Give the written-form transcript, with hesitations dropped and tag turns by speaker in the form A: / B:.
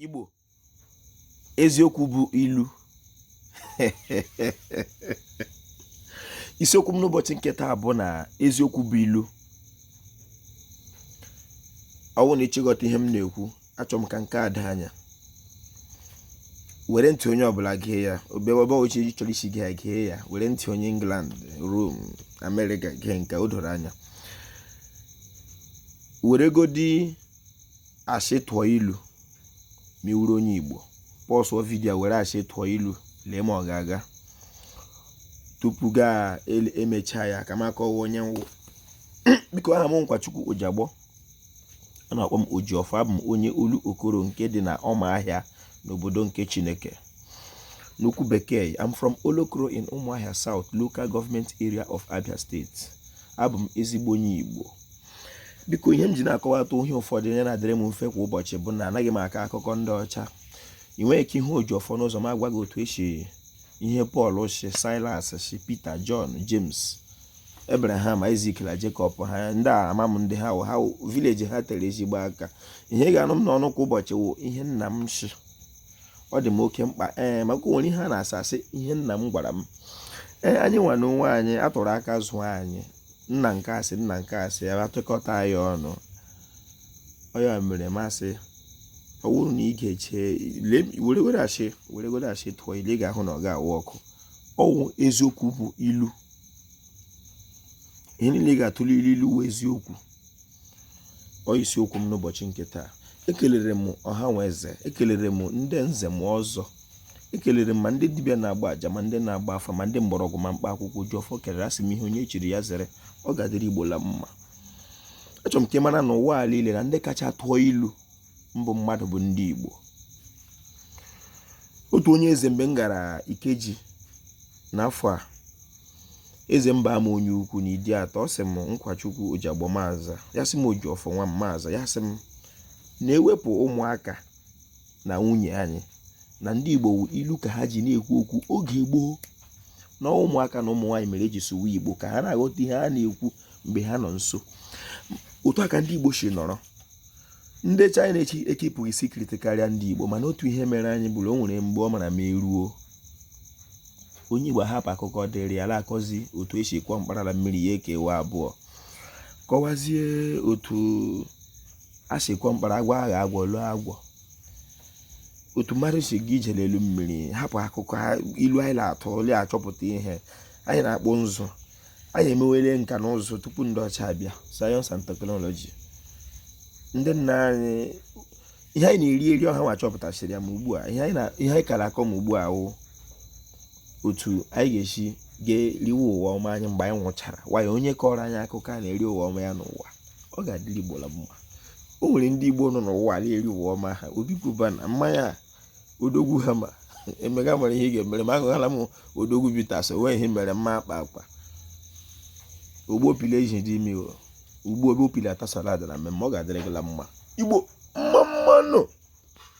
A: Igbo, eziokwu bụ ilu. Isiokwu m n'ụbọchị nke taa bụ na eziokwu bụ ilu. Ọ bụrụ na ị chọ ịghọta ihe m na-ekwu, achọrọ m ka nke a doo anya. Were ntị onye ọbụla gee ya, ebe ọbụla ị chọrọ isi gee ya, gee ya. Were ntị onye England, Rome, America gee nke o doro anya. Weregodi asị tụọ ilu ma ị wụrụ onye Igbo. Pọsụọ vidiyo, were asị tụọ ilu, lee ma ọ ga-aga. Tupu gaa emechaa ya, ka m akọwa onye m wụ. Biko, aha m Nkwachukwu Ojiagbọ, a na-akpọ m Ojiọfọ. Abụ m onye Olokoro nke dị na Ụmụahịa n'obodo nke Chineke. N'okwu bekee, I'm from Olokoro in Umuahia South Local Government Area of Abia State. Abụ m ezigbo onye Igbo. Biko, ihe m ji na-akọwata ihe ụfọdụ ihe na-adịrị m mfe kwa ụbọchị bụ na anaghị m akọ akụkọ ndị ọcha. Ị nweghị ike ịhụ Ojiọfọ n'ụzọ ma agwa gị otu esi ihe Pọl si, Silas si, Peter, John, James, Abraham, Isaac na Jacob. Ha ndị a, ama m ndị ha wụ, ha village ha tere ezigbo aka. Ihe ị ga-anụ m n'ọnụ kwa ụbọchị wụ ihe nna m si. Ọ dị m oke mkpa, ee, maka o nwere ihe a na-asa asị ihe nna m gwara m. Ee, anyị nwa na onwe anyị atụrụ aka zụọ anyị, nna nke asị, nna nke asị, ya atụkọta ya ọnụ. Ọ ya mere masị ọ bụrụ na ị ga-eche, were were asị, were were asị tụọ ilu, ị ga-ahụ na ọ ga-awụ ọkụ. Ọwụ eziokwu bụ ilu. Ihe niile ị ga-atụle ilu, ilu wụ eziokwu. Ọ isiokwu m n'ụbọchị nke taa. Ekelere m ọha nwe eze, ekelere m ndị nze m ọzọ, ekelere m ma ndị dibịa na-agba àjà, ma ndị na-agba afa, ma ndị mgbọrọgwụ, ma mkpa akwụkwọ. Ojiọfọ kelere, asị m ihe onye chiri ya zere, ọ ga-adịrị Igbo la mma. Achọrọ m ka ị mara na ụwa a niile na ndị kacha tụọ ilu mbụ mmadụ bụ ndị Igbo. Otu onye eze, mgbe m gara Ikeji n'afọ a, eze mba ama onye ukwu na Ideato, ọ sị m, Nkwachukwu Ojiagbọ, maaza ya, sị m, Ojiọfọ nwa m, maaza ya, sị m na-ewepụ ụmụaka na nwunye anyị na ndị Igbo wụ ilu ka ha ji na-ekwu okwu oge gboo, na ụmụaka na ụmụ nwaanyị mere eji sụwa Igbo ka ha na-aghọta ihe ha na-ekwu mgbe ha nọ nso. Otu a ka ndị Igbo si nọrọ. Ndị China echi ekipụghị secret karịa ndị Igbo, mana otu ihe mere anyị bụrụ o nwere mgbe ọ mara ma eruo onye Igbo ahapụ akụkọ dịrị ya, akọzi otu esi kwọ mkparala mmiri ya ekewa abụọ, kọwazie otu a si kwọ mkpara agwọ agha agwọ lụọ agwọ, otu mmadụ si ga ije n'elu mmiri, hapụ akụkọ ilu anyị na-atụ ole achọpụta ihe anyị na-akpụ nzụ. Anyị emewele nka na ụzụ tupu ndị ọcha abịa, science and technology. Ndị nna anyị, ihe anyị na-eri eri, ọha nwa chọpụtasịrị ya. Ma ugbu a, ihe anyị kara akọ ma ugbu a wụ otu anyị ga-esi ga-eriwe ụwa ọma anyị mgbe anyị nwụchara. Nwayọ onye kọrọ anyị akụkọ a na-eri ụwa ọma ya n'ụwa, ọ ga-adịrị Igbo la mma. O nwere ndị Igbo nọ n'ụwa na-eri ụwa ọma ha. Obi Cubana mmanya odogwu ha ma emega nwere ihe ị ga-emere ma aṅụghala m odogwu bitters, onwe ihe mere mma akpa akpa ogbo pili eji dị ime ugbo ebe opili ata salad na mmemme. Ọ ga-adịrị gị la mma, Igbo mma mmanụ.